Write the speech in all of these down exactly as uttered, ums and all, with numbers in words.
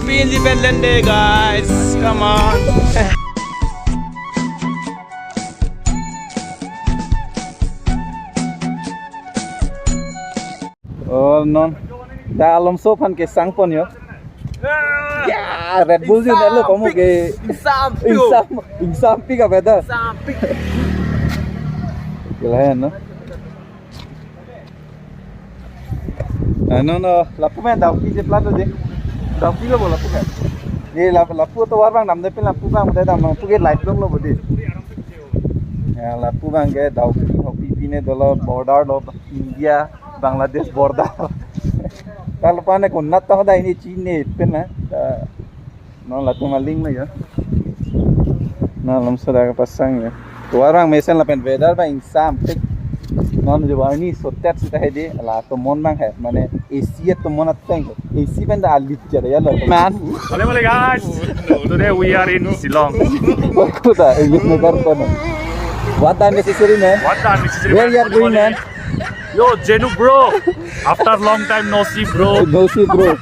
Happy Independence Day, guys. Come on. Oh, non. Dak Alonso aphan kesang pon yo. Ya, Red Bull jun lo kamu ke. Ingsampik. Ingsampik apa itu? Ingsampik. Gila ya, no? Ah, no, no, lapu pen Dawki cheplang do dei. Dawki lo bo lapu pen. Ye lap-, lapu atovar abang damde pen lapu abang damde, lapu ke light long lo bo dei. Ya, lapu abang ke Dawki, Dawki pine dolo border lo India, Bangladesh border. Kalau panik konat tong da ini China pen na. Ah, non latum aling lo ya. Non Alonso dak pasang ya. Atovar abang mesen lapen weather abang ingsampik. Non jo warni sotet sita hedi la tomon abang he. Mane A C atomon ateng. A C pen da alit jada ya lo. Man. Hello, hello, guys. Today we are in Shillong. What the unnecessary, man? What the unnecessary, man? Where you are going, man? Yo, Jenu bro. After long time no see, bro. No see, bro.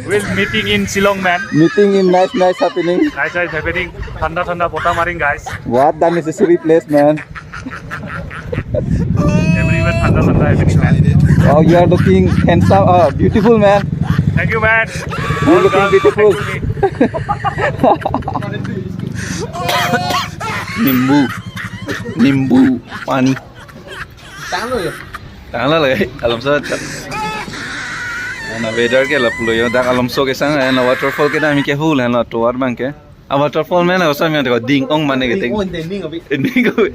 We'll meeting in Shillong, man. Meeting in nice, nice happening. Nice, nice happening. Thanda, thanda, bota maring, guys. What the unnecessary place, man. Everywhere thanda, thanda happening, man. Oh, you are looking handsome, uh, beautiful, man. Thank you, man. You looking beautiful. Thank you, man. Nimbu, nimbu pani. Tanglo ya? Tanglo lagi, Alonso. Ana weather ke lapu lo yo, dak Alonso kesang, ana waterfall ke dak ami ke hul, ana atovar abang ke. A waterfall mena, osam yang ding ong mane ke ding. Ding ong, ding ong, abi. Ding ong.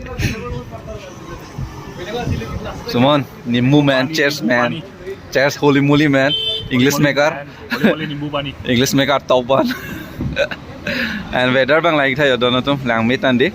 Sumon, nimbu man, cheers man. Cheers, holy moly man. English maker. Holy moly, nimbu pani. English maker top one. And weather abang lagi tha yo, dono tum langmit andi.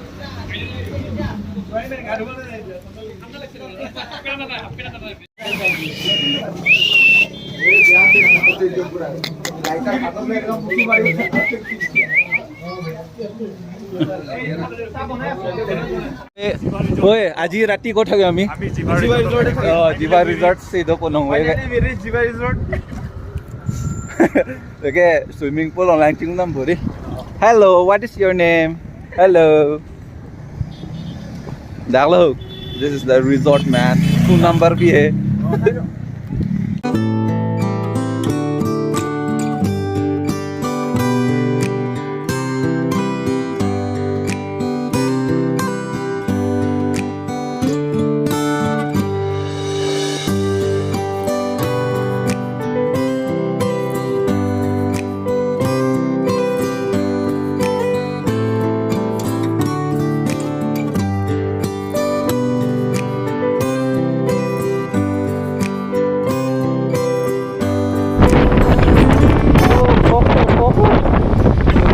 Oi, আজি ৰাতি ক'ত থাকিম আমি? আমি জিভা ৰিজৰ্ট। অ, জিভা ৰিজৰ্ট চিধা পনং। Finally, we reach জিভা resort. Okay, swimming pool online ting nam bori. Hello, what is your name? Hello. Dak lo, this is the resort, man. Phone number bhi hai.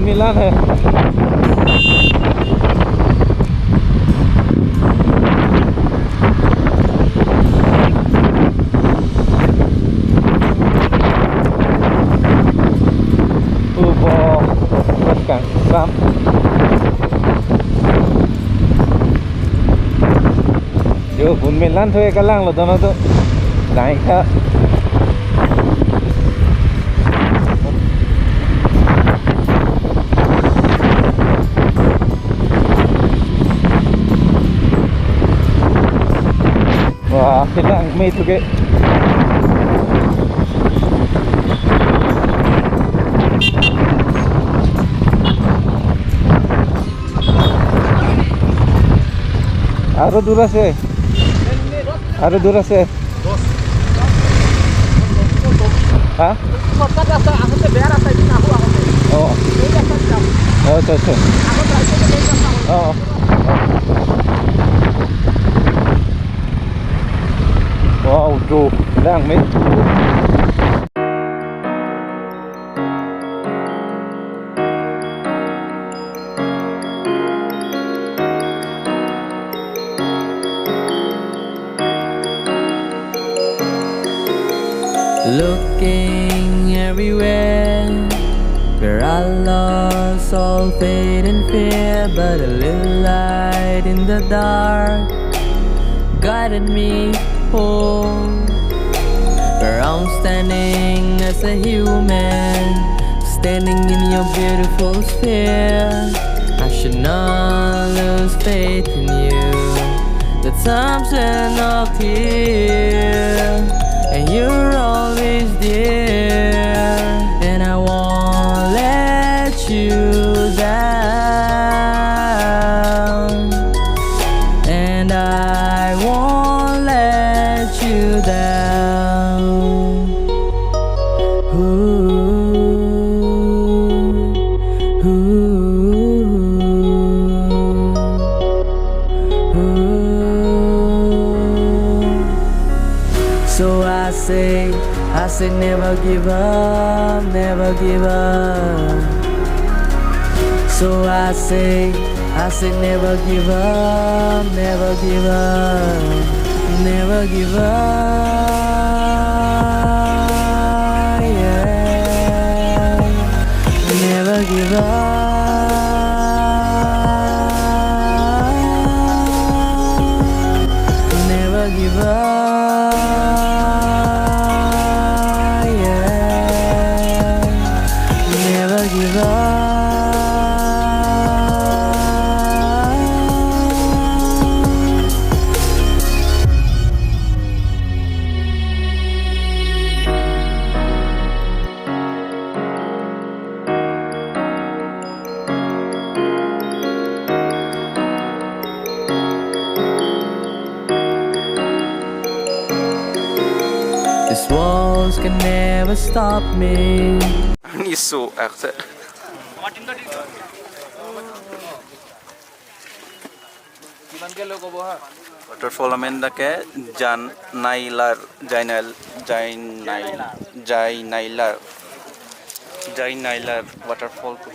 Milan hai. Ubo, buat kang sam. Yo, bun melan thu ke kalang lo dono to. Naik ka. Wah, kelang me thu ke. Aru dur ase. Aru dur ase. Ha? Shortcut rasta ahute beya rasta edi nahu ahute. Oh. Ei rasta jam. Oh, acha, acha. Ago try kori ei rasta ahute. Oh. Wow, jo, lang me. Looking everywhere, where I lost all faith and fear, but a little light in the dark guided me home, where I'm standing as a human, Standing in your beautiful sphere, I should not lose faith in you. The times are not clear, and you're always there, and I won't let you down, and I won't let you down. Ooh, ooh, ooh. So I say, I say never give up, never give up. So I say, I say never give up, never give up, never give up, yeah. Never give up, never give up, yeah. Never give up. These walls can never stop me. Ani so akse. Waterfall amen dak ke Jan Nailar, Jainal, Jainai, Jainailar, Jainailar waterfall tu.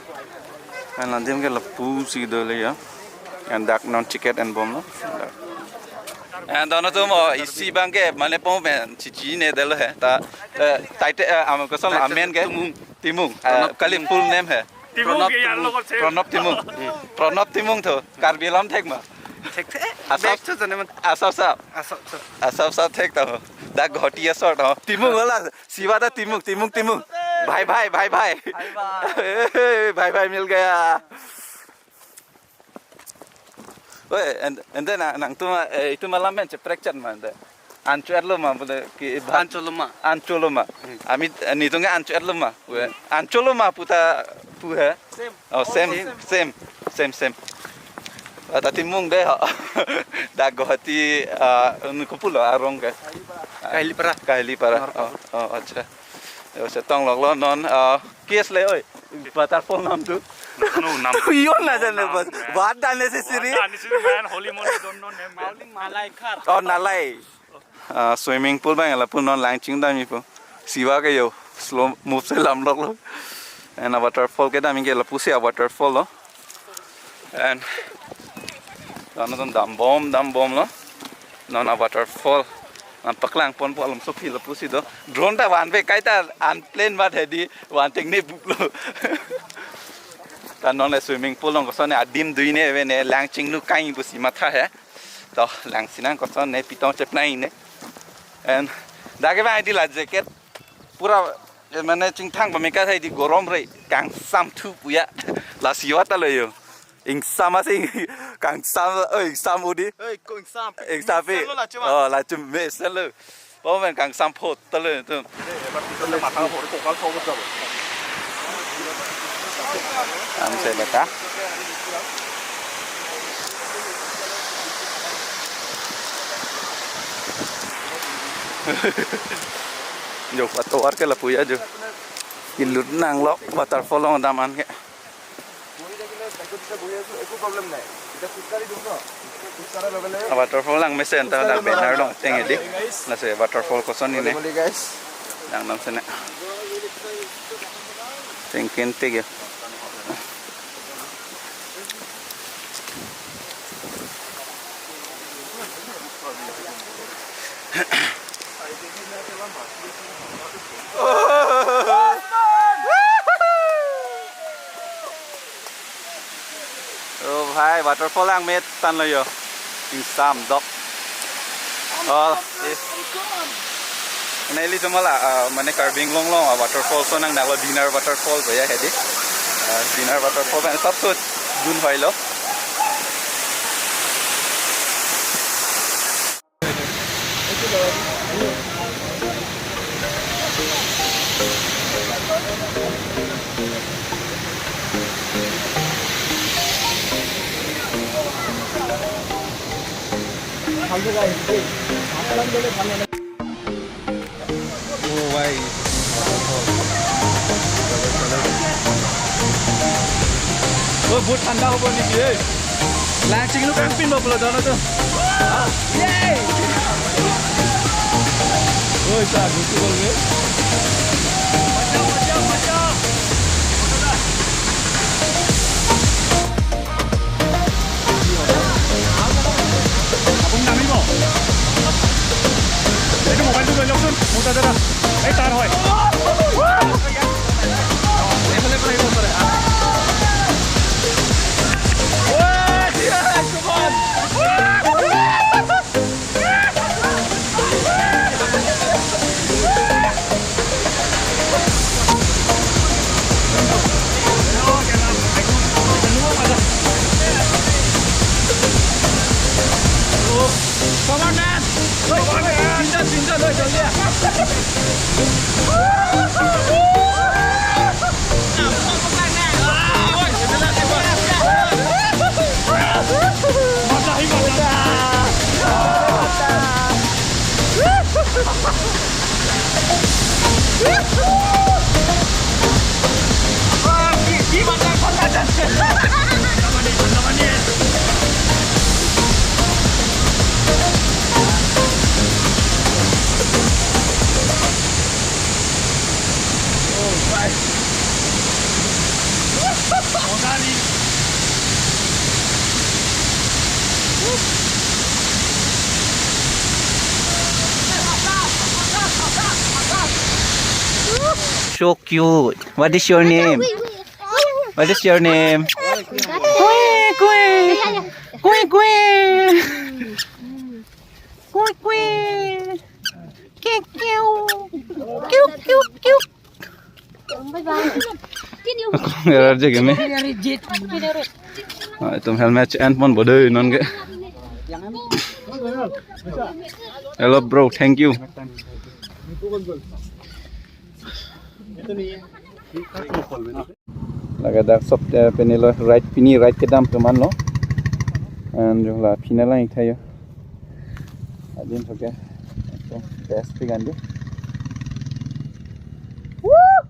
An adim ke lapusi dolo ya. An dak non ticket an bomlo. An dono tu mo isi abang ke mane pon pen chichi ne dolo he. Ta, eh, taite, eh, am koson amen ke? Timung. Timung. Eh, Pranab kali Timung. Full name he? Timung Pranab ke ya Timung. Logo se. Pranab Timung. Hmm. Pranab Timung tu. Karbi Anglong thek ma? Thek thek. Asap. Bek tu jane man. Asap sap. Asap sap. Asap sap thek tu. Dak Guwahati asor tu. Timung wala. Siva ta Timung, Timung, Timung. Bhai, bhai, bhai, bhai. Bhai, bhai. Bhai, bhai, mil gaya. Oi, and, and then nang, nangtum, eh, itum alam pen cheprek chan ma, ante. Ancho-etlo ma, bole ki ba-, Ancholo ma. Ancholo ma. Hmm. Ami, eh, netum ke ancho-etlo ma. We, Hmm. Ancholo ma puta pu he. Same. Oh, same, Same. same, same, same. Ah, ta Timung de ho. Dak Guwahati, ah, anu kopulo arong ke? Kahelipara. Kahelipara. North. Oh, oh, acha. Yo, chetong loklo non, ah, kies le oi. Waterfall nam tu. No, nam. Yo na jane bas. Nam, man. What unnecessary? What unnecessary, man. Holy moly, don't know name, man. Nalai khar. Oh, Nalai. Ah, swimming pool abang lapu non lang chingdam ipo. Siva ke yo slow move si lam loklo. And a waterfall kedam ke lapusi a waterfall lo. And dono dam bom, dam bomlo. Non a waterfall. Non paklang ponpo alom so feel lapusi do. Drone ta van ve kaita unplanned bat hedi van tengne buplo. Ta non le swimming pool along koson ne adim dui ne ave ne lang chinglu kai pusi matha he. To, lang sinang koson ne pitong chepnai ne. And dak ke bang di la jacket pura, eh, mane chingthang pameka thai di gorom re kangsam thu puya. La siwa ta lo yo. Ingsam asi kangsam, oh, ingsam udi. Hey, ko ingsam. Ingsam pi. Selo la chuma. Oh, la chum me selo. Pau men kangsam phot talo tu. Am se beta. Jo, patovar ke lapu ya jo. Kilut nang lok waterfall along dam an ke. বহি থাকিলে বাইকত যেতিয়া বহি আছো, একো প্ৰব্লেম নাই। এতিয়া খোজকাঢ়ি দিম ন, খোজকাঢ়াৰ লগে লগে Waterfall lang mesen ta dak banner along teng edi. Lasi waterfall koson ne. Guys, lang nam sene. Tengkin tege. Oh bhai, waterfall ang met tan lo yo. Ingsam dok. Oh, eh. Finally, jo mala, ah, mane Karbi Anglong along, ah, waterfall so nang nalo Dinar Waterfall boya hedi. Ah, Dinar Waterfall kan sabse dun hoilo. Oh, why? Oh, বহুত ঠাণ্ডা হ'ব নেকি, এই? লাইন চিঙিলো কাক পিন্ধিব বোলে, জানো তো? হা? ইয়ে! ঐ, চা, গুচি গ'লগৈ। আপুনি নামিব। এইটো মোবাইলটো লৈ লওকচোন, মোৰ তাতে এটা। এই তাৰ হয়। এইফালে পৰা আহিব পাৰে। Come on, man! Come on, man! Chinta, chinta, lo, jaldi aa. So cute. What is your name? What is your name? Kwe, kwe. Kwe, kwe. Kwe, kwe. Kiu, kiu. Kiu, kiu, kiu. Ngerar je keme. Ah, itum helmet enpon bodoi non ke. Hello bro, thank you. Lake dak sob, eh, pini lo ride, pini ride kedam atum an lo. And jo la pini lang ik thayo. Adim soke. Best pigan di. Woo!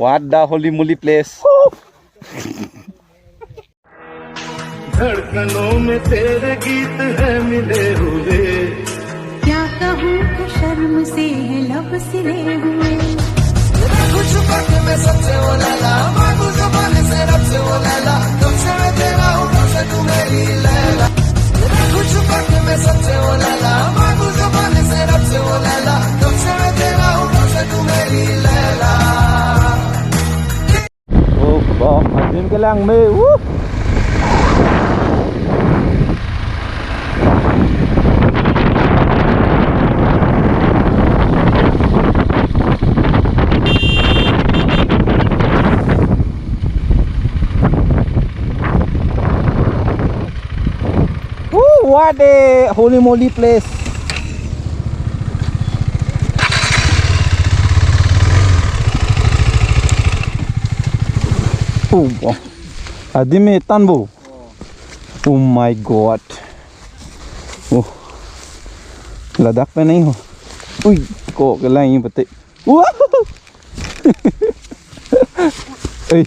What the holy moly place? धड़कनों में तेरे गीत है मिले हुए। क्या कहूँ कि शर्म से है लब सिले हुए। Oh, bom, adim kelang me. Woo! Woo, what a holy moly place. Oh, wow. Adim me tan bo. Oh my God. Oh. Ladak pen nahi ho. Ui, ko kelang pati. Wow. Ei.